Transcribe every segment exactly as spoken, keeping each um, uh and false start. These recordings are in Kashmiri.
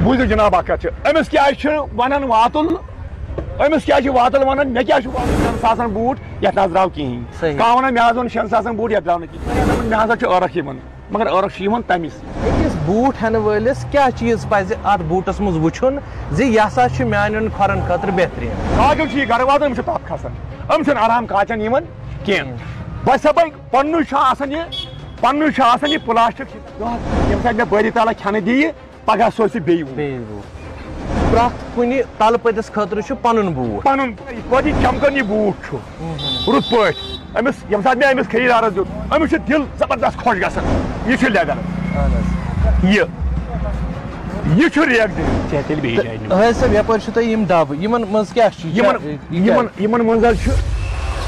بوٗزِو جناب، اکھ کتھ چھِ، أمِس کیٛازِ چھِ ونان واتُل؟ أمِس کیٛازِ چھِ واتُل ونان؟ مےٚ کیٛازِ چھُ واتُل شٮ۪ن ساسن بوٗٹ، یتھ نہ حظ درٛاو کِہیٖنۍ؟ صحیح۔ کانٛہہ ونان، مےٚ حظ اوٚن شٮ۪ن ساسن بوٗٹ، یتھ درٛاو نہٕ کِہیٖنۍ۔ مےٚ ہسا چھُ عٲرق یِوان، مگر عٲرق چھُ یِوان تمہِ سۭتۍ۔ أکِس بوٗٹ ہٮ۪نہٕ وٲلِس کیٛاہ چیٖز پزِ اتھ بوٗٹس منٛز وُچھُن زِ یہِ ہسا چھُ میانٮ۪ن کھۄرن خٲطرٕ بہتریٖن؟ کاجُل چھُ یہِ گرٕ واتان، أمِس چھُ تپھ کھسان، أمِس چھُنہٕ آرام کاچن یِوان کینٛہہ۔ کینٛہہ۔ وۄنۍ سا وۄنۍ پننُے چھُ آسان یہِ، پننُے چھُ آسان یہِ پلاسٹک، ییٚمہِ ساتہٕ مےٚ بٲری تعالیٰ کھٮ۪نہٕ دِیہِ، پگاہ سوزِ سُہ بیٚیہِ وُہ۔ بیٚیہِ وُہ۔ پرٛٮ۪تھ کُنہِ تلہٕ پٔتِس خٲطرٕ چھُ پنُن بوٗٹھ۔ پنُن، یِتھ پٲٹھۍ یہِ چمکان یہِ بوٗٹھ چھُ، رُت پٲٹھۍ۔ أمِس، ییٚمہِ ساتہٕ مےٚ أمِس خریٖدارس دیُت، أمِس چھُ دِل زبردست خۄش گژھان۔ یہِ چھُ لیدر۔ اہن حظ۔ یہِ، یہِ چھُ ریک دِل۔ ژےٚ تیٚلہِ بیٚیہِ جایہِ نیُن۔ حٲج صٲب، یپٲرۍ چھُ تۄہہِ یِم ڈبہٕ، یِمن منٛز کیٛاہ چھُ؟ یہِ یِمن، کیٛاہ، یہِ یِمن، کیٛاہ؟ یِمن منٛز حظ چھُ۔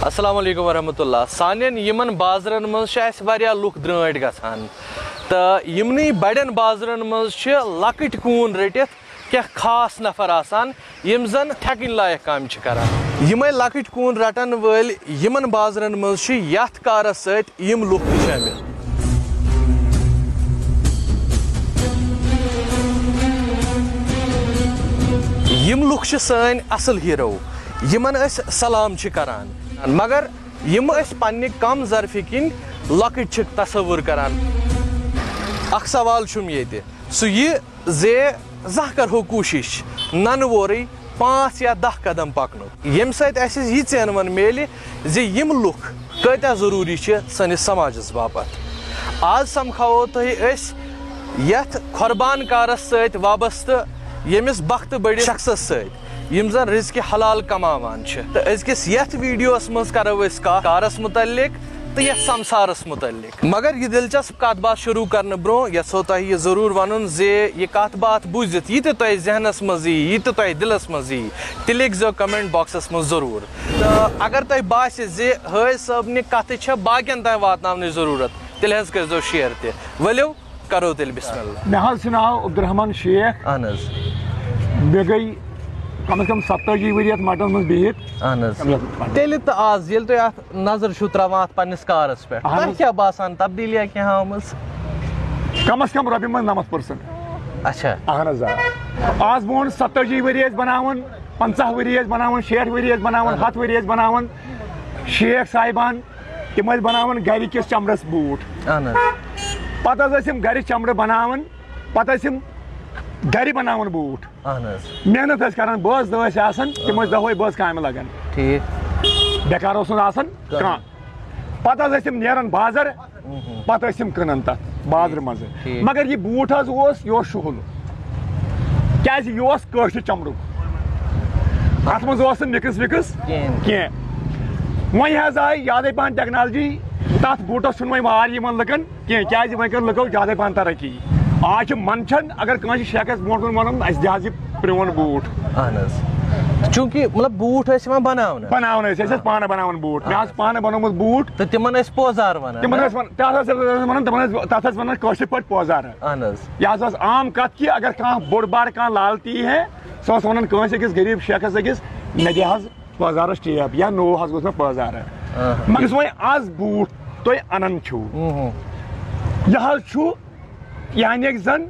السلام علیکم ورحمۃ اللہ۔ سانٮ۪ن یِمن بازرن منٛز چھِ اَسہِ واریاہ لُکھ درٛٲنٹھۍ گژھان۔ تہٕ یِمنٕے بڑٮ۪ن بازرن منٛز چھِ لۄکٕٹۍ کوٗن رٔٹِتھ کینٛہہ خاص نفر آسان، یِم زن تھٮ۪کٕنۍ لایق کامہِ چھِ کران۔ یِمے لۄکٕٹۍ کوٗن رٹن وٲلۍ یِمن بازرن منٛز چھِ یتھ کارس سۭتۍ یِم لُکھ تہِ شٲمِل۔ یِم لُکھ چھِ سٲنۍ اصل ہیرو، یِمن أسۍ سلام چھِ کران، مگر یِم أسۍ پننہِ کم ظرفہِ کِنۍ لۄکٕٹۍ چھِ تصور کران۔ اکھ سوال چھُم ییٚتہِ، سُہ یہِ زِ زانٛہہ کرہو کوٗشِش ننہٕ وورٕے پانٛژھ یا دَہ قدم پکنُک، ییٚمہِ سۭتۍ اَسہِ یہِ ژینوَن میلہِ زِ یِم لُکھ کۭتیٛاہ ضروٗری چھِ سٲنِس سماجس باپتھ۔ آز سمکھاوو تۄہہِ أسۍ یتھ قۄربان کارس سۭتۍ وابستہٕ، ییٚمِس بختہٕ بٔڑِس شخصس سۭتۍ، یِم زن رزقِ حلال کماوان چھِ۔ تہٕ أزکِس یتھ ویڈیوس منٛز کرو أسۍ کتھ کارس متعلق تہٕ یتھ سمسارس متعلق۔ مگر یہِ دلچسپ کتھ باتھ شروع کرنہٕ برونٛہہ یژھو تۄہہِ یہِ ضروٗر ونُن زِ یہِ کتھ باتھ بوٗزِتھ، یہِ تہِ تۄہہِ ذہنس منٛز یی، یہِ تہِ تۄہہِ دلس منٛز یی، تیٚلہِ لیکھزیو comment boxس منٛز ضروٗر۔ تہٕ اگر تۄہہِ باسہِ زِ حٲج صٲبنہِ کتھٕ چھےٚ باقین تام واتناونٕچ ضروٗرت، تیٚلہِ حظ کٔرۍزیو share تہِ۔ ؤلِو کرو تیٚلہِ بسم اللہ۔ مےٚ حظ چھُ ناو عبدالرحمان شیخ۔ اہن حظ۔ مےٚ گٔے کم از کم ستٲجی ؤری یتھ مٹنس منٛز بِہِتھ۔ اہن حظ۔ کم از کم۔ تیٚلہِ تہٕ آز ییٚلہِ تُہۍ اتھ نظر چھُو ترٛاوان اتھ پننِس کارس پٮ۪ٹھ، اہن تۄہہِ حظ۔ کیٛاہ باسان تبدیٖلیہ کینٛہہ آمٕژ؟ کم از کم رۄپیہِ منٛز نمتھ percent۔ اچھا۔ اہن حظ، آ۔ آز برونٛٹھ ستٲجی ؤری ٲسۍ بناوان، پنٛژاہ ؤری ٲسۍ بناوان، شیٹھ ؤری ٲسۍ بناوان، اہن۔ ہتھ ؤری ٲسۍ بناوان۔ شیخ صاحبان، تِم ٲسۍ بناوان گرِکِس چمڑس بوٗٹھ۔ اہن حظ۔ پتہٕ حظ ٲسۍ یِم گرِ چمڑٕ بناوان، پتہٕ ٲسۍ یِم گرِ بناوان بوٗٹھ۔ اہن حظ۔ محنت ٲسۍ کران، بٲژ دہ ٲسۍ آسان، تِم ٲسۍ دۄہے بٲژ کامہِ لگان۔ ٹھیٖک۔ بیکار اوس نہٕ آسان کانٛہہ۔ کانٛہہ۔ پتہٕ حظ ٲسۍ تِم نیران بازر، مہم۔ پتہٕ ٲسۍ تِم کٕنان تتھ بازرٕ منٛزٕ۔ ٹھیٖک۔ مگر یہِ بوٗٹھ حظ اوس، یہِ اوس شُہُل۔ کیازِ یہِ اوس کٲشرِ چمڑُک۔ اتھ منٛز اوس نہٕ mix وِکٕس کِہیٖنۍ۔ کینٛہہ۔ وۄنۍ حظ آیہِ یادے پہن technology، تتھ بوٗٹس چھُنہٕ وۄنۍ وار یِوان لُکن کینٛہہ، کیازِ وۄنۍ کٔر لُکو زیادے پہن ترقی۔ آز چھِ منٛدچھان اگر کٲنٛسہِ شیخس برونٛٹھ کُن ونُن، اسہِ دِ حظ یہِ پرٛون بوٗٹھ۔ اہن حظ۔ چوٗنٛکہِ، مطلب، بوٗٹھ ٲسۍ یِوان بناونہٕ۔ بناونہٕ ٲسۍ، أسۍ ٲسۍ پانہٕ بناوان بوٗٹھ۔ مےٚ حظ پانہٕ بنومُت بوٗٹھ۔ تہٕ تِمن ٲسۍ پوزار ونان، تِمن نا؟ ٲسۍ ون-، تتھ ٲسۍ ونان، تِمن ٲسۍ، تتھ ٲسۍ ونان کٲشِر پٲٹھۍ پوزار۔ اہن حظ۔ یہِ حظ ٲس عام کتھ کہِ اگر کانٛہہ بوٚڑ بار کانٛہہ لالتی ہے، سُہ اوس ونان کٲنٛسہِ أکِس غریب شیخس أکِس، مےٚ دِ حظ پٲزارس ٹیپ یا نوٚو حظ گوٚژھ مےٚ پٲزارٕ۔ آہا۔ مگر یُس وۄنۍ آز بوٗٹھ تُہۍ اَنان چھِو، اہم۔ یہِ حظ چھُ یعنی کہِ زن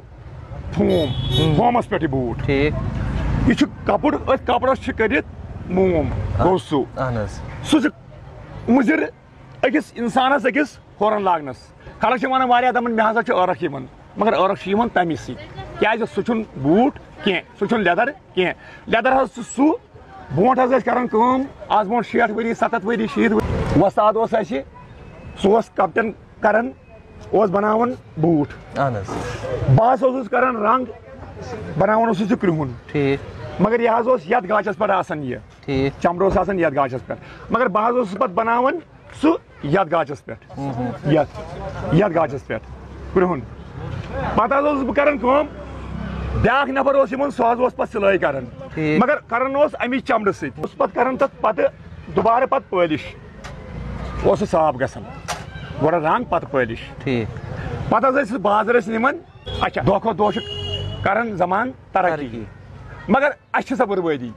فوم، اہم۔ فومس پٮ۪ٹھ یہِ بوٗٹھ۔ ٹھیٖک۔ یہِ چھُ کپُر، أتھۍ کپرس چھِ کٔرِتھ موم، آ-، گوٚو سُہ۔ اہن حظ۔ سُہ چھُ مُضِر أکِس اِنسانس، أکِس ہورن لاگنس۔ خلق چھِ ونان واریاہ، دپان، مےٚ ہسا چھُ عٲرق یِوان۔ مگر عٲرق چھُ یِوان تَمی سۭتۍ، کیٛازِ سُہ چھُنہٕ بوٗٹھ کینٛہہ، سُہ چھُنہٕ لیدر کینٛہہ۔ لیدر حظ چھُ سُہ، برونٛٹھ حظ ٲسۍ کران کٲم، آز برونٛٹھ شیٹھ ؤری، ستتھ ؤری، شیٖتھ ؤری، وۄستاد اوس اَسہِ، سُہ اوس کپٹن کران، اوس بناوان بوٗٹھ۔ اہن حظ۔ بہٕ ہسا اوسُس کران رنگ، بناوان اوسُس سُہ کرٛہُن۔ ٹھیٖک۔ مگر یہِ حظ اوس یتھ گاچس پٮ۪ٹھ آسان یہِ۔ ٹھیٖک۔ چمڑٕ اوس آسان یتھ گاچس پٮ۪ٹھ، مگر بہٕ حظ اوسُس پتہٕ بناوان سُہ یتھ گاچس پٮ۪ٹھ۔ مہم۔ یتھ، یتھ گاچس پٮ۪ٹھ کرٛہُن۔ پتہٕ حظ اوسُس بہٕ کران کٲم، بیٛاکھ نفر اوس یِوان، سُہ حظ اوس پتہٕ سِلٲے کران۔ ٹھیٖک۔ مگر کران اوس امی چمڑٕ سۭتۍ۔ اوس پتہٕ کران تتھ پتہٕ دُبارٕ پتہٕ پٲلِش، اوس سُہ صاف گژھان۔ گۄڈٕ رنگ، پتہٕ پٲلِش۔ ٹھیٖک۔ پتہٕ حظ ٲسۍ سُہ بازر ٲسۍ نِوان۔ اچھا، دۄہ کھۄتہٕ دۄہ چھُ کران زمان ترقی۔ ترقی۔ مگر اَسہِ چھِ سۄ بربٲدی۔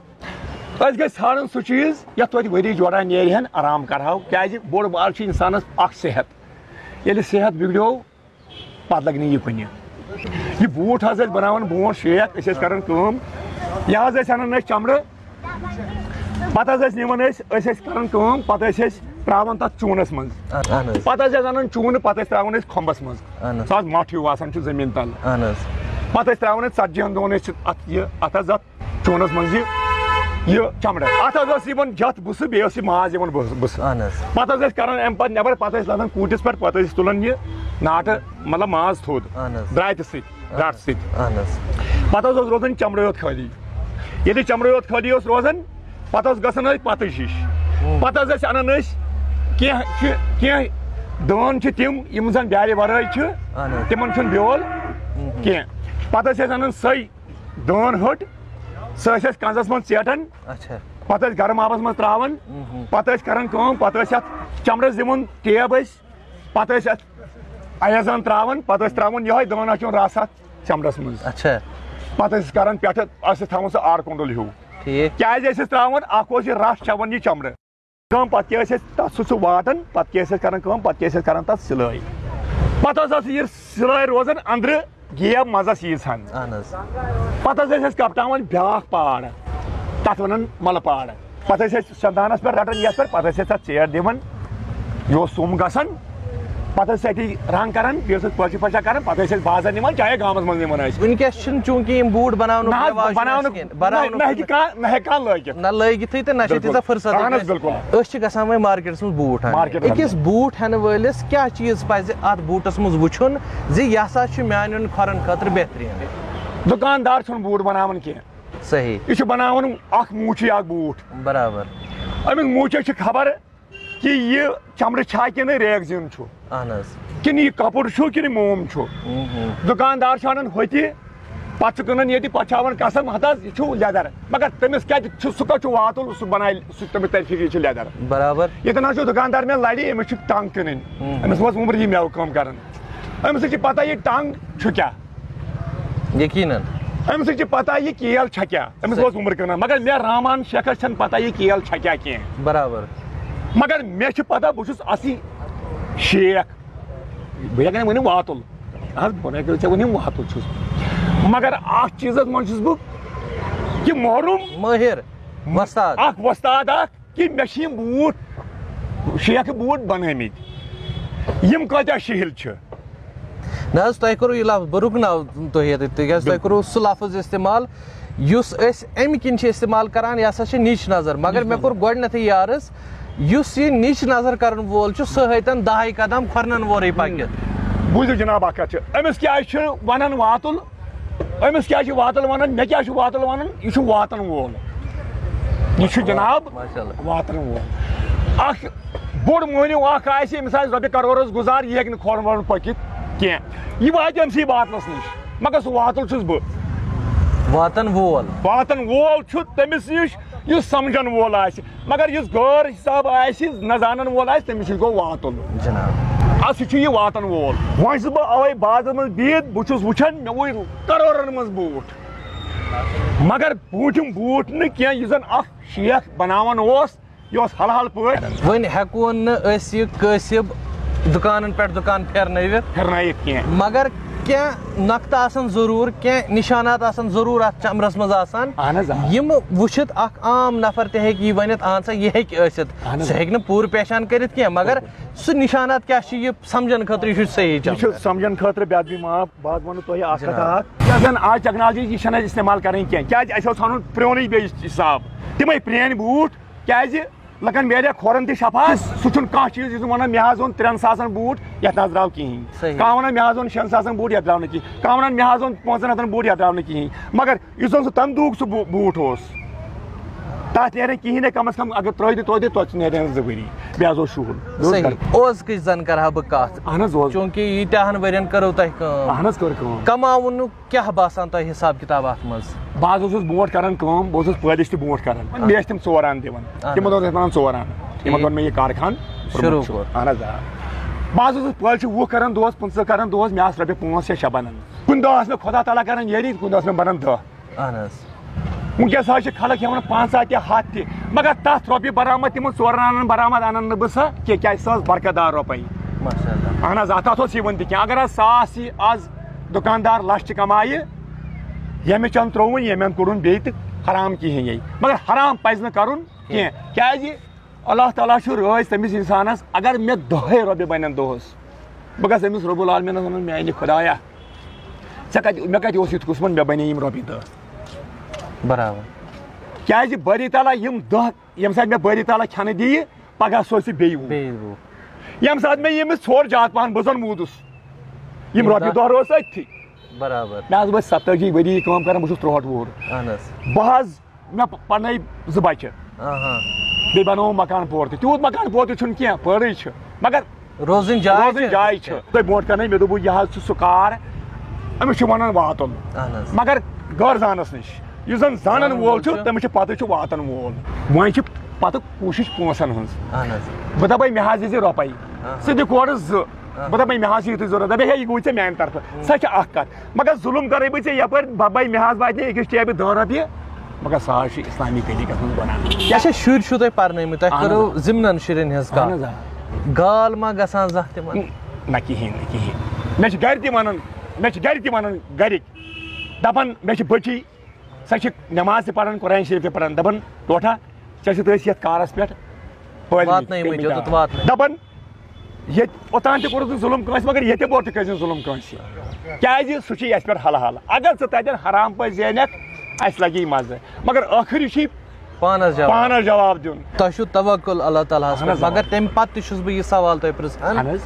أسۍ گٔژھۍ ژھانڈُن سُہ چیٖز یَتھ توتہِ ؤری جوڑا نیرِ ہن، آرام کرہاو، کیازِ بوٚڑ بار چھُ اِنسانَس اکھ صحت۔ ییٚلہِ صحت بِگڑیو، پتہٕ لگہِ نہٕ یہِ کُنہِ۔ یہِ بوٗٹ حظ ٲسۍ بَناوان برونٛٹھ شیخ، أسۍ ٲسۍ کَران کٲم، یہِ حظ ٲسۍ اَنان أسۍ چمڑٕ، پَتہٕ حظ ٲسۍ نِوان أسۍ، أسۍ ٲسۍ کَران کٲم، پَتہٕ ٲسۍ أسۍ ترٛاوان تَتھ چوٗنَس منٛز۔ اہن حظ۔ پَتہٕ حظ ٲسۍ اَنان چوٗنہٕ، پَتہٕ ٲسۍ ترٛاوان أسۍ کھۄمبَس منٛز۔ اہن حظ۔ سُہ حظ مَٹھ ہیوٗ آسان چھُ زٔمیٖن تَل۔ اہن حظ۔ پَتہٕ ٲسۍ ترٛاوان أسۍ ژَتجِہَن دۄہَن ٲسۍ اَتھ یہِ، اَتھ حظ اَتھ چوٗنَس منٛز یہِ، یہِ چمڑٕ۔ اَتھ حظ ٲس یِوان جَتھ بٕسہٕ، بیٚیہِ اوس یہِ ماز یِوان بٕسہٕ، بٕسہٕ۔ اہن حظ۔ پَتہٕ حظ ٲسۍ کَران اَمہِ پَتہٕ نٮ۪بَر، پَتہٕ ٲسۍ لَدان کوٗٹِس پٮ۪ٹھ، پَتہٕ ٲسۍ تُلان یہِ ناٹہٕ، مطلب ماز تھوٚد، اہن حظ۔ درٛاتہِ سۭتۍ۔ رٹ سۭتۍ۔ اہن حظ۔ پتہٕ حظ اوس روزان چمڑے یوت خٲلی۔ ییٚلہِ چمڑے یوت خٲلی اوس روزان، پتہٕ اوس گژھان أسۍ پتٕج ہِش۔ ہُم۔ پتہٕ حظ ٲسۍ انان أسۍ کینٛہہ چھِ، کینٛہہ دٲن چھِ تِم، یِم زن بیالہِ ورٲے چھِ، اہن حظ۔ تِمن چھُنہٕ بیول ہُم۔ کینٛہہ۔ پتہٕ ٲسۍ أسۍ انان سۄے دٲن ۂٹ، سۄ ٲسۍ أسۍ کنزس منٛز ژیٹان۔ اچھا۔ پتہٕ ٲسۍ گرم آبس منٛز تراوان۔ ہُم۔ پتہٕ ٲسۍ کران کٲم، پتہٕ ٲسۍ اتھ چمڑس دِوان ٹیب أسۍ۔ پتہٕ ٲسۍ اتھ ایزان تراوان، پتہٕ ٲسۍ تراوان یِہوٚے دٲن اکھ چوٗن رس اتھ چمڑس منٛز۔ اچھا۔ پتہٕ ٲسۍ کران پٮ۪ٹھٕ، ٲسۍ أسۍ تھاوان سُہ آر کۄنڈل ہیوٗ۔ ٹھیٖک۔ کیازِ ٲسۍ أسۍ تراوان؟ اکھ اوس یہِ رس چٮ۪وان یہِ چمڑٕ۔ کٲم پتہٕ کیٛاہ ٲسۍ أسۍ تتھ سُہ، سُہ واتان، پتہٕ کیٛاہ ٲسۍ أسۍ کران کٲم، پتہٕ کیٛاہ ٲسۍ أسۍ کران تتھ سِلٲے۔ پتہٕ ٲس اتھ یہِ سِلٲے روزان أنٛدرٕ گیپ منٛزس ییٖژ ہن۔ اہن حظ۔ پتہٕ حظ ٲسۍ أسۍ کپٹاوان بیٛاکھ پاڑ، تتھ ونان ملہٕ پاڑ۔ پتہٕ ٲسۍ أسۍ سندانس پٮ۪ٹھ رٹان یتھ پٮ۪ٹھ، پتہٕ ٲسۍ أسۍ تتھ ژیر دِوان، یہِ اوس سُم گژھان۔ پتہٕ ٲسۍ أتی رنگ کران، بیٚیہِ ٲسۍ أسۍ پٲشہِ پٲشا کران، پتہٕ ٲسۍ أسۍ بازر نِوان، چاہے گامس منٛز نِوان ٲسۍ۔ وٕنکیٚس چھِنہٕ چوٗنٛکہِ یِم بوٗٹ بناونُک نہ حظ، رٮ۪واج چھُنہٕ بناونُک اَسہِ کِہیٖنۍ۔ نہ، بناونُک نہ ہیٚکہِ چھُنہٕ۔ کانٛہہ، نہ ہیٚکہِ کانٛہہ لٲگِتھ۔ نہ لٲگِتھٕے تہٕ نہ چھِ بِلکُل۔ تیٖژاہ فرصت اہن حظ، اَسہِ۔ بِلکُل۔ أسۍ چھِ گژھان وۄنۍ مارکیٹس منٛز بوٗٹ اَننہِ۔ مارکیٹ أکِس بوٗٹ ہٮ۪نہٕ وٲلِس کیٛاہ چیٖز پزِ اتھ بوٗٹس منٛز وٕچھُن زِ یہِ ہسا چھُ میانٮ۪ن کھۄرن خٲطرٕ بہتریٖن؟ دُکاندار چھُنہٕ بوٗٹ بناوان کینٛہہ۔ صحیح۔ یہِ چھُ بناوان اکھ موچی اکھ بوٗٹ۔ برابر۔ أمِس موچس چھِ خبر کہِ یہِ چمڑٕ چھا کِنہٕ ریگزیٖن چھُ، اہن حظ۔ کِنہٕ یہِ کپُر چھُ کِنہٕ موم چھُ۔ ہُم، ہُم۔ دُکاندار چھُ انان ہوٚتہِ، پتہٕ چھُ کٕنان ییٚتہِ، پتہٕ چھُ ہاوان قسم، ہتہٕ حظ یہِ چھُ لیدر، مگر تٔمِس کتہِ چھُ، سُہ کتہِ چھُ واتُل، سُہ بنایہِ، سُہ تٔمِس ترِ فِکرِ، یہِ چھُ لیدر۔ برابر۔ ییٚتٮ۪ن حظ چھُ دُکاندار مےٚ لرِ، أمِس چھِ ٹنٛگ کٕنٕنۍ، ہُم۔ أمِس اوس وُمبرِ یہِ مٮ۪وٕ کٲم کران، أمِس چھِ پتہ یہِ ٹنٛگ چھُ کیٛاہ۔ یقیناً۔ أمِس چھِ پتہ یہِ کیل چھےٚ کیٛاہ، أمِس صحیح۔ اوس وُمبرِ کٕنان، مگر مےٚ رحمان شیخس چھنہٕ پتہ یہِ کیل چھےٚ کیٛاہ کینٛہہ۔ برابر۔ مگر مےٚ چھِ پتہ، بہٕ چھُس اصلی شیخ، بہٕ ہٮ۪کہٕ نہٕ ؤنِتھ واتُل۔ اہن حظ، بہٕ ہٮ۪کہٕ ژےٚ ؤنِتھ واتُل چھُس، مگر اکھ چیٖزس منٛز چھُس بہٕ کہِ محروم۔ مٲہِر، وۄستاد۔ اکھ وۄستاد اکھ کہِ مےٚ چھِ یِم بوٗٹھ، شیخہٕ بوٗٹھ بنٲومٕتۍ، یِم کۭتیٛاہ شِہِلۍ چھِ۔ نہ حظ، تۄہہِ کوٚروٕ یہِ لفظ، بہٕ رُکناو تۄہہِ ییٚتٮ۪تھ، تِکیٛازِ تۄہہِ بِلکُل۔ کوٚروٕ سُہ لفظ استعمال، یُس أسۍ اَمہِ کِنۍ چھِ استعمال کران، یہِ ہسا چھِ نِچ نظر۔ مگر نِچ مےٚ کوٚر نظر۔ گۄڈٕنٮ۪تھٕے یہِ عرض، یُس یہِ نِچ نظر کرن وول چھُ، سُہ ہیٚتن دَہَے قدم کھۄرنن وورٕے پٔکِتھ۔ بوٗزِو جناب اکھ کتھ چھِ، أمِس کیٛازِ چھِ ونان واتُل؟ أمِس کیٛازِ چھِ واتُل ونان؟ مےٚ کیٛازِ چھُ واتُل ونان؟ یہِ چھُ واتن وول۔ یہِ چھُ جناب ماشاء اللہ۔ واتن وول۔ اکھ بوٚڑ مٔہنیوٗ اکھ آسہِ، أمِس آسہِ رۄپیہِ کرورس گُزار، یہِ ہیٚکہِ نہٕ کھۄر وۄر پٔکِتھ کینٛہہ۔ یہِ واتہِ أمسٕے واتنس نِش، مگر سُہ واتُل چھُس بہٕ۔ واتن وول۔ واتن وول چھُ تٔمِس نِش، یُس سمجھن وول آسہِ۔ مگر یُس غٲر حساب آسہِ، نہ زانن وول آسہِ، تٔمِس نِش گوٚو واتُل۔ جناب۔ اَتھ سۭتۍ چھُ یہِ واتن وول۔ وۄنۍ چھُس بہٕ اوے بازرس منٛز بِہِتھ، بہٕ چھُس وٕچھان، مےٚ وٕچھ کرورن منٛز بوٗٹھ۔ مگر بوٗٹھ یِم بوٗٹھ نہٕ کینٛہہ، یُس زن اکھ شیخ بناوان اوس، یہِ اوس حلحل پٲٹھۍ۔ وۄنۍ ہٮ۪کون نہٕ أسۍ یہِ کٲسِب دُکانن پٮ۪ٹھ دُکان پھیرنٲوِتھ۔ پھیرنٲوِتھ کینٛہہ۔ مگر کینٛہہ نۄقطہٕ آسن ضروٗر، کینٛہہ نِشانات آسن ضروٗر اتھ چمرس منٛز آسان۔ اہن حظ، آ۔ یِم وٕچھِتھ اکھ عام نفر تہِ ہیٚکہِ یہِ ؤنِتھ، اہن سا، یہِ ہیٚکہِ ٲسِتھ۔ اہن حظ۔ سُہ ہیٚکہِ نہٕ پوٗرٕ پہچان کٔرِتھ کینٛہہ، مگر بِلکُل۔ سُہ نِشانات کیٛاہ چھُ، یہِ سمجھن خٲطرٕ، یہِ چھُ صحیح یہِ چھُ چمر۔ سمجھن خٲطرٕ، بے ادبی معاف، بہٕ حظ ونہٕ تۄہہِ اکھ کتھ جناب۔ اکھ۔ یۄس زن آز ٹیکنالوجی، یہِ چھنہٕ اَسہِ استعمال کرٕنۍ کینٛہہ، کیٛازِ اَسہِ اوس انُن پرٛونُے بیٚیہِ حساب، تِمے پرٛٲنۍ بوٗٹھ، کیٛازِ لُکن میلہِ ہا کھۄرن تہِ شفا۔ سُہ چھُنہٕ کانٛہہ چیٖز یُس ونان، مےٚ حظ اوٚن ترٛٮ۪ن ساسن بوٗٹھ، یتھ نہ حظ درٛاو کِہیٖنۍ۔ صحیح۔ کانٛہہ ونان، مےٚ حظ اوٚن شٮ۪ن ساسن بوٗٹھ، یتھ درٛاو نہٕ کِہیٖنۍ۔ کانٛہہ ونان، مےٚ حظ اوٚن پانٛژن ہتن بوٗٹھ، یتھ درٛاو نہٕ کِہیٖنۍ۔ مگر یُس زن سُہ تمہِ دۄہُک سُہ بوٗ-، بوٗٹھ اوس، تتھ نیرن کِہیٖنۍ نہٕ، کم از کم اگر ترٛٲے تہِ، توتہِ، توتہِ نیرن زٕ ؤری، بیٚیہِ حظ اوس شُہُل۔ بیٚیہِ اوس صحیح۔ گرٕ۔ اوزکٕچ زن کرٕ ہا بہٕ کتھ۔ اہن حظ، اوز۔ چوٗنٛکہِ ییٖتیٛاہن ؤرین کٔرٕو تۄہہِ کٲم۔ اہن حظ، کٔر کٲم۔ کماونُک کیٛاہ باسان تۄہہِ حساب کتاب اتھ منٛز؟ بہٕ حظ اوسُس برونٛٹھ کران کٲم، بہٕ اوسُس پٲلِش تہِ برونٛٹھ کران۔ آ۔ مےٚ ٲسۍ تِم ژور آنہٕ دِوان۔ اہن تِمن حظ۔ دۄہن ٲسۍ ونان ژور آنہٕ۔ تِمن ٹھیٖک۔ دۄہن مےٚ یہِ کارخان شروٗع کوٚرمُت چھُ۔ کوٚر۔ اہن حظ، آ۔ بہٕ حظ اوسُس پٲلِش وُہ کران دۄہس، پٕنٛژٕہ کران دۄہس، مےٚ آسہٕ رۄپیہِ پانٛژھ شےٚ شےٚ بنان۔ کُنہِ دۄہ آسہٕ مےٚ خۄدا تعالیٰ کران یٲری، کُنہِ دۄہ آسہٕ مےٚ بنان دَہ۔ اہن حظ۔ وٕنکیٚس حظ چھِ خلق ہٮ۪وان پنٛژاہ تہِ، ہتھ تہِ، مگر تتھ رۄپیہِ برآمد، تِمن ژورن آنن برآمد انان نہٕ بہٕ سۄ کینٛہہ، کیٛازِ سۄ ٲس برکت دار رۄپے۔ ماشاء اللہ۔ اہن حظ، آ، تتھ اوس یِوان تہِ کینٛہہ۔ اگر حظ ساس یی آز دُکاندار لَچھ تہِ کَمایہِ، ییٚمہِ چَنٛد ترٛووُن، ییٚمہِ اَنٛد کوٚڑُن بیٚیہِ تہٕ حرام کِہیٖنۍ یے۔ مگر حرام پَزِ نہٕ کَرُن کینٛہہ۔ کیٛازِ؟ اللہ تعالیٰ چھُ رٲضۍ تٔمِس اِنسانَس، اگر مےٚ دَہَے رۄپیہِ بَنَن دۄہَس، بہٕ گژھٕ أمِس رۄب العالمینَس وَنُن، "میٛانہِ خۄدایا، ژےٚ کَتہِ، مےٚ کَتہِ اوس یُتھ قٕسمت، مےٚ بَنے یِم رۄپیہِ دَہ۔" برابر۔ کیٛازِ بٲری تعالیٰ یِم دَہ، ییٚمہِ ساتہٕ مےٚ بٲری تعالیٰ کھٮ۪نہٕ دِیہِ، پَگاہ سوزِ سُہ بیٚیہِ وُہ۔ بیٚیہِ وُہ۔ ییٚمہِ ساتہٕ مےٚ ییٚمِس ژھوٚر زیادٕ پَہَن بہٕ زَن موٗدُس، یِم یِم رۄپیہِ دَہ۔ دَہ روزٕ أتھی۔ برابر۔ مےٚ حظ وٲتۍ ستٲجی ؤری یہِ کٲم کران، بہٕ چھُس ترُہٲٹھ وُہُر۔ اہن حظ۔ بہٕ حظ، مےٚ پ-، پرنٲے زٕ بچہِ۔ آہا۔ بیٚیہِ بنووُم مکان پور تہِ۔ تیوٗت مکان پور تہِ چھُنہٕ کینٛہہ، پٲرٕے چھِ۔ مگر روزٕنۍ جاے روزٕنۍ چھِ۔ جاے چھِ۔ تۄہہِ برونٛٹھ کنے مےٚ دوٚپوُ، یہِ حظ چھُ سُہ کار، أمِس چھُ ونان واتُن۔ اہن حظ۔ مگر غٲر زانس نِش۔ یُس زن زانن زانن وول وول چھُ، چھُ۔ تٔمِس چھُ پتہٕ چھُ واتن وول۔ وۄنۍ چھِ پتہٕ کوٗشِش پونٛسن ہٕنٛز۔ اہن حظ۔ بہٕ دپے، مےٚ حظ یی زِ رۄپے۔ اہن۔ ژٕ دِ کورٕ زٕ۔ اہن۔ بہٕ دپے، مےٚ حظ چھُ یُتھُے ضروٗرت۔ دپے، ہے، یہِ گوٚو ژےٚ میانہِ طرفہٕ۔ اہن۔ سۄ چھِ اکھ کتھ۔ مگر ظُلُم کرے بہٕ ژےٚ یپٲرۍ، ببے، مےٚ حظ واتہِ نہٕ أکِس ٹیبہِ دہ رۄپیہِ۔ مگر سُہ حظ چھُ اسلامی طریٖقس منٛز بنان۔ اچھا، شُرۍ چھُو تۄہہِ پرنٲومٕتۍ، تۄہہِ اہن کٔرٕو حظ۔ زِمنن شُرٮ۪ن ہٕنٛز اہن کتھ۔ حظ، آ۔ گال ما گژھان زانٛہہ تِمن؟ نہ، کِہیٖنۍ نہٕ، کِہیٖنۍ۔ مےٚ چھِ گرِ تہِ ونان، مےٚ چھِ گرِ تہِ ونان گرِکۍ، دپان، مےٚ چھِ بٔچی، سۄ چھِ نماز تہِ پران، قرآن شریف تہِ پران، دپان، ٹوٹھا، ژےٚ چھُتھ أسۍ یتھ کارس پٮ۪ٹھ پٲلمٕتۍ، واتنٲومٕتۍ، پٔلمٕتۍ، یوٚتَتھ آ۔ واتنٲومٕتۍ۔ دپان، ییٚتہِ اوٚتام تہِ کوٚرُکھ نہٕ ظُلُم کٲنٛسہِ، مگر ییٚتہِ بوٚر تہِ کٔرۍ زِ ظُلُم کٲنٛسہِ۔ کیٛازِ؟ سُہ چھُ اَسہِ پٮ۪ٹھ حلحال۔ اگر ژٕ تَتٮ۪ن حرام پٲٹھۍ زینکھ، اَسہِ لگی مزٕ۔ مگر ٲخٕر یہِ چھُے پانس جواب۔ پانس جواب دیُن۔ تۄہہِ چھُو توکل اللہ تعالیٰ ہس اہن پٮ۪ٹھ، حظ، آ۔ مگر تَمہِ پتہٕ تہِ چھُس بہٕ یہِ سوال تۄہہِ پرژھان۔ اہن حظ۔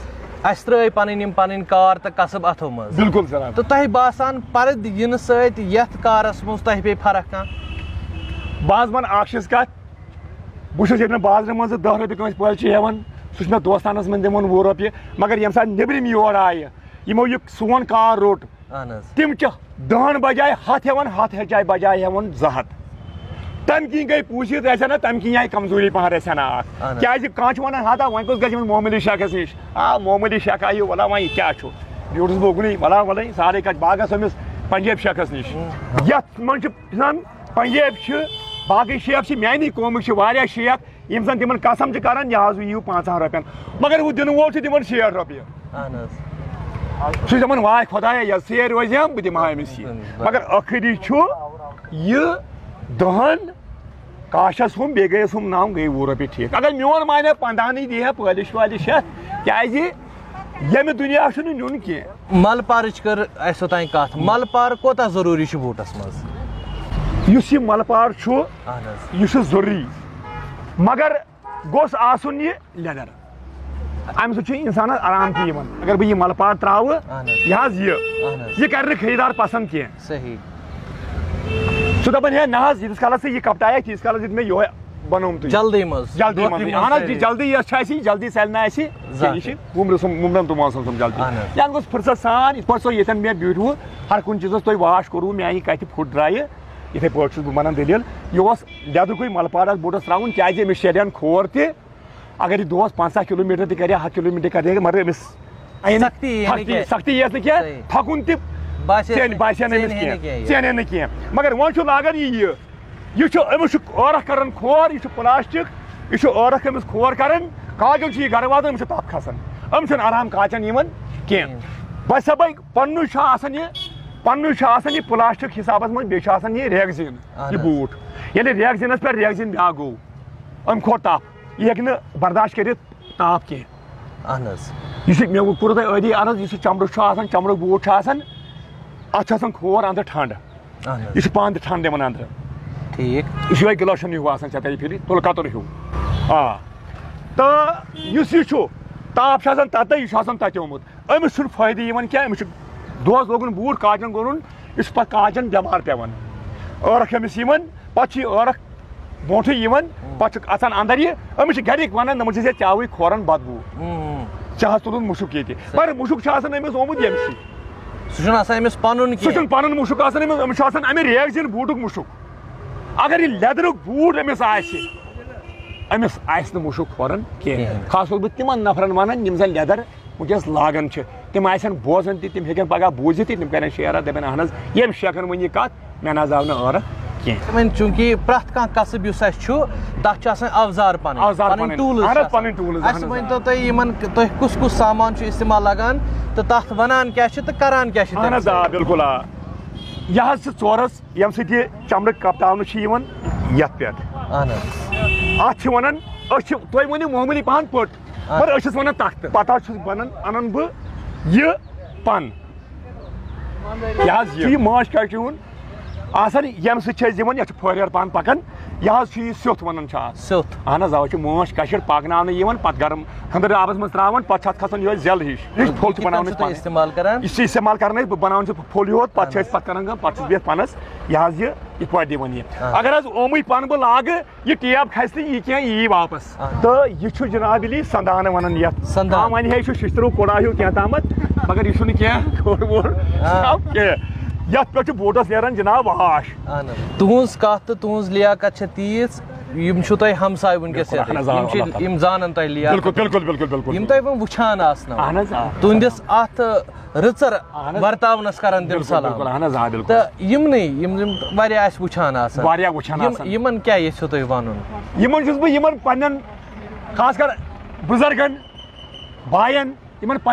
اَسہِ ترٛٲے پنٕنۍ یِم پنٕنۍ کار تہٕ کسب اَتھو منٛز۔ بِلکُل جناب۔ تہٕ تۄہہِ باسان پرد یِنہٕ سۭتۍ یتھ کارس منٛز تۄہہِ پیٚیہِ فرق کانٛہہ؟ بہٕ حظ ونہٕ اکھ چیٖز کتھ، بہٕ چھُس ییٚتہِ نہٕ بازرٕ منٛزٕ دَہ رۄپیہِ کٲنٛسہِ پٲلۍ چھِ ہٮ۪وان، سُہ چھُ مےٚ دوستانَس منٛز دِوان وُہ رۄپیہِ، مگر ییٚمہِ ساتہٕ نیٚبرِم یور آیہِ، یِمو یہِ سون کار روٚٹ، اہن حظ۔ تِم چھِ دَہَن بجایہِ ہَتھ ہٮ۪وان، ہَتھ ہٮ۪چاے بجایہِ ہٮ۪وان زٕ ہَتھ۔ تَمہِ کِنۍ گٔے پوٗسِتھ رژھِ ہنا، تَمہِ کِنۍ آیہِ کمزوٗری پہن رژھِ ہنا اکھ۔ اہن حظ۔ کیٛازِ کانٛہہ چھُ وَنان، "ہتا، وۄنۍ کُس گژھِ یِمن معموٗلی شخص نِش؟" آ، معموٗلی شخص آیہِ، وَلا وۄنۍ یہِ کیٛاہ چھُ؟ یوٗٹھُس بہٕ اُکنُے، وَلا وَلَے، سارے کَتہِ، بہٕ ہا گژھٕ أمِس پنجٲبۍ شخص نِش۔ ہُم۔ یَتھ منٛز چھُ آسان پنجٲبۍ چھِ، باقٕے شیخ چھِ، میٛانی قومٕکۍ چھِ واریاہ شیخ، یِم زَن تِمَن قسم چھِ کَران، یہِ حظ یِیِو پانٛژَن رۄپیَن، مگر ہُہ دِنہٕ وول چھُ تِمَن شیٹھ رۄپیہِ۔ اہن حظ۔ سُہ چھُ دَپان، "واے خۄدایا، یَس ژیر روزِ ہا، بہٕ دِمہٕ ہا أمِس یہِ۔" بِلکُل۔ مگر ٲخٕری چھُ یہِ دَہَن کاشَس ہُم، بیٚیہِ گٔیَس ہُم نَو، گٔے وُہ رۄپیہِ ٹھیٖک۔ اگر میون مانہِ ہا پنٛدہَنٕے دی ہا، پٲلِش وٲلِش ہٮ۪تھ، کیٛازِ ییٚمہِ دُنیا چھُنہٕ نیُن کینٛہہ۔ ملہٕ پارٕچ کٔر اَسہِ اوٚتام کَتھ۔ ملہٕ پار کوٗتاہ ضروٗری چھُ بوٗٹَس منٛز؟ یُس یہِ ملہٕ پار چھُ، اہن حظ۔ یہِ چھُ ضروٗری، مگر گوٚژھ آسُن یہِ لیدر۔ اَمہِ سۭتۍ چھُ اِنسانَس آرام تہِ یِوان۔ اگر بہٕ یہِ ملہٕ پار ترٛاوٕ، اہن حظ۔ یہِ حظ یہِ، اہن حظ۔ یہِ کَرِ نہٕ خریٖدار پسنٛد کینٛہہ۔ صحیح۔ سُہ دَپان، "ہے نہ حظ، ییٖتِس کالَس ژےٚ یہِ کَپٹایَکھ، تیٖتِس کالَس دیُت مےٚ یِہوٚے بنومتُے۔" جلدی منٛز، جلدی دۄہ منٛزٕے۔ تہِ اہن حظ، منٛز یہِ جلدی یۄس چھِ اَسہِ، یہِ جلدی ژَلہِ نہٕ اَسہِ کینٛہہ۔ یہِ چھِ زانٛہہ۔ وُمرٕ سُم-، وُمرَن تہٕ مانٛسَن سُنٛد جلدی۔ اہن حظ۔ یَتھ گوٚژھ فُرصت سان، یِتھ پٲٹھۍ سُہ ییٚتٮ۪ن مےٚ بیوٗٹھوٕ، ہر کُنہِ چیٖزَس تُہۍ واش کوٚروٕ، میٛانہِ کَتھِ پھُٹ درٛایہِ، یِتھَے پٲٹھۍ چھُس بہٕ وَنان دٔلیٖل۔ یہِ اوس لیدرُکُے ملہٕ پار اَتھ بوٗٹَس ترٛاوُن، کیٛازِ أمِس شیرِہَن کھور تہِ۔ اگر یہِ دۄہَس پنٛژاہ کِلوٗ میٖٹر تہِ کَرِ ہا، ہَتھ کِلوٗ میٖٹر کَرِ ہا، مگر أمِس یِیہِ نہٕ سختی یِیہِ نہٕ سختی، کینٛہہ۔ سختی یِیَس نہٕ کینٛہہ۔ صحیح۔ تھَکُن تہِ باسہِ ژینہِ، نہٕ، باسہِ ہا نہٕ أمِس ژینہِ ہے نہٕ کینٛہہ، کینٛہہ۔ ژینہِ ہے نہٕ کینٛہہ۔ مگر وۄنۍ چھُ لاگان یہِ، یہِ، یہِ چھُ، أمِس چھُ عٲرَق کَران کھور، یہِ چھُ پلاسٹک، یہِ چھُ عٲرَق أمِس کھور کَران۔ کاجُن چھُ یہِ گَرٕ واتان، أمِس چھُ تَپھ کھَسان، أمِس چھُنہٕ آرام کاجَن یِوان کینٛہہ۔ کینٛہہ۔ بَس سا بَے، پنٛنُے چھُ آسان یہِ، پنٛنُے چھُ آسان یہِ پلاسٹک حِسابَس منٛز، بیٚیہِ چھُ آسان یہِ ریگزیٖن، اہن یہِ حظ۔ بوٗٹھ۔ ییٚلہِ ریگزیٖنَس پٮ۪ٹھ ریگزیٖن بیٛاکھ گوٚو، أمۍ کھوٚت تَپھ، یہِ ہیٚکہِ نہٕ برداشت کٔرِتھ تاپھ کینٛہہ۔ اہن حظ۔ یُس یہِ، مےٚ کوٚر تۄہہِ ٲدی عرض، یُس یہِ چمڑُک چھُ آسان، چمڑُک بوٗٹھ چھُ آسان، اَتھ چھُ آسان کھور اَنٛدٕ ٹھنٛڈ۔ اہن حظ۔ یہِ چھُ پانہٕ تہِ ٹھنٛڈ دِوان اَنٛدٕ۔ ٹھیٖک۔ یہِ چھُ یِہوٚے گِلوشَن ہیوٗ آسان، ژےٚ تَگہِ پھِرِ، تُلہٕ کَتُر ہیوٗ۔ آ۔ تہٕ یُس یہِ چھُ، تاپھ چھُ آسان تَتہِ، یہِ چھُ آسان تَتہِ آمُت۔ أمِس چھُنہٕ فٲیدٕ یِوان کینٛہہ، أمِس چھُ دۄہَس لوگُن بوٗٹھ، کاجَن گوٚنُن، یہِ چھُ پَتہٕ کاجَن بٮ۪مار پٮ۪وان۔ عٲرَق چھُ أمِس یِوان، پَتہٕ چھُ یہِ عٲرَق برونٛٹھٕے یِوان، پَتہٕ چھُکھ اَژان اَندَر یہِ، أمِس چھِ گَرِکۍ وَنان، دوٚپمَس چھِ ژےٚ چاوٕے کھورَن بدبوٗ۔ اۭں۔ ژےٚ حظ تُلُتھ مُشُک ییٚتہِ۔ مگر مُشُک چھُ آسان أمِس آمُت ییٚمہِ سۭتۍ۔ سُہ چھُنہٕ آسان أمِس پَنُن سُہ کینٛہہ۔ چھُنہٕ پَنُن مُشُک آسان أمِس، أمِس چھُ آسان اَمہِ ریگزیٖن بوٗٹُک مُشُک۔ اگر یہِ لیٚدرُک بوٗٹھ أمِس آسہِ، أمِس آسہِ نہٕ مُشُک کھوران کینٛہہ۔ کینٛہہ۔ خاص طور بہٕ تِمَن نفرَن وَنان، یِم زَن لیٚدر وٕنکیٚس لاگان چھِ، تِم آسن بوزان تہِ، تِم ہیٚکن پگاہ بوٗزِتھ تہِ، تِم کرن شیرا، دَپن، "اہن حظ، ییٚمۍ شیخن ؤنۍ یہِ کتھ، مےٚ نہ حظ آو نہٕ عٲرق کینٛہہ۔ وۄنۍ چوٗنٛکہِ پرٛٮ۪تھ کانٛہہ کسب یُس اَسہِ چھُ، تَتھ چھِ آسان اوزار پَنٕنۍ، اوزار پَنٕنۍ پَنٕنۍ۔ Tools اَہَن چھِ حظ، آسان۔ پَنٕنۍ tools، اَسہِ اَہَن حظ، ؤنۍ تو آ۔ تُہۍ، یِمَن، تُہۍ کُس کُس سامان چھُ استعمال لَگان تہٕ تَتھ وَنان کیٛاہ چھِ تہٕ کَران کیٛاہ چھِ اَہَن تَمہِ حظ، آ، سۭتۍ؟ بِلکُل، آ۔ یہِ حظ چھِ ژورَس، ییٚمہِ سۭتۍ یہِ چمڑٕ کپتاونہٕ چھِ یِوان یَتھ پٮ۪ٹھ۔ اَہَن حظ۔ اَتھ چھِ وَنان، أسۍ چھِ، تُہۍ ؤنِو معموٗلی پَہَن پٔٹ، اَہَن۔ مگر أسۍ چھِس وَنان تَختہٕ۔ پَتہٕ حظ چھُس بَنان، اَنان بہٕ یہِ پَن۔ یہِ حظ یہِ۔ چھُ یہِ ماچھ کَچہِ ہُنٛد آسان، ییٚمہِ سۭتۍ چھِ أسۍ دِوان، یَتھ چھُ پھٲریر پَن پَکان۔ یہِ حظ چھُ یہِ سیوٚتھ وَنان چھِ اَتھ۔ سیوٚتھ۔ اَہَن حظ، اَوَے چھِ مٲنٛچھ کَشِر پَکناونہٕ یِوان، پَتہٕ گرم ہَنٛدٕر آبَس منٛز ترٛاوان، پَتہٕ چھِ اَتھ کھَسان یِہوٚے زٮ۪ل ہِش۔ یہِ چھِ پھوٚل تہِ کِتھ کٔنۍ بَناونہٕ چھُو تُہۍ پَنٕنۍ۔ استعمال کران؟ یہِ چھِ استعمال کران أسۍ، بہٕ بَناوان چھِ پھوٚل یوت، پَتہٕ چھِ أسۍ پَتہٕ کران کٲم، پَتہٕ چھُس بہٕ یَتھ پَنَس یہِ حظ یہِ یِتھ پٲٹھۍ دِوان یہِ۔ آ۔ اگر حظ اومُے پَن بہٕ لاگہٕ، یہِ ٹیپ کھسہِ نہٕ، یہِ کینٛہہ، یہِ یی واپس۔ آ۔ تہٕ یہِ چھُ جناب علی سندانہٕ وَنان یَتھ۔ سندان۔ آ، وۄنۍ ہے چھُ شِشتٕروٗ کوڑا ہیوٗ کینٛہہ تامَتھ، مگر یہِ چھُنہٕ کینٛہہ کوٚڑ ووٚڑ آ۔ کینٛہہ۔ یَتھ پٮ۪ٹھ چھُ بوٹَس نیران جناب واش۔ اہن حظ۔ تُہٕنٛز کَتھ تہٕ تُہٕنٛز لیاقت چھےٚ تیٖژ، یِم چھِو تۄہہِ ہمساے وٕنکیٚس بِلکُل، یَتھ۔ اہن حظ، آ، یِم چھِ، اللہ تعالیٰ۔ یِم زانَن تۄہہِ لیاقت۔ بِلکُل، بِلکُل، بِلکُل، بِلکُل۔ یِم تۄہہِ وۄنۍ وٕچھان آسنو۔ اہن حظ، آ۔ تُہٕنٛدِس اَتھ رٕژَر اہن حظ۔ ورتاونَس کران تِم بِلکُل، سلام۔ بِلکُل، اہن حظ، آ، بِلکُل۔ تہٕ یِمنٕے، یِم، یِم واریاہ آسہِ وٕچھان آسان۔ واریاہ وٕچھان یِم، آسان۔ یِمن کیٛاہ یژھِو تُہۍ وَنُن؟ یِمن چھُس بہٕ یِمن پننٮ۪ن، خاص کر بُزرگن، باین، یِمن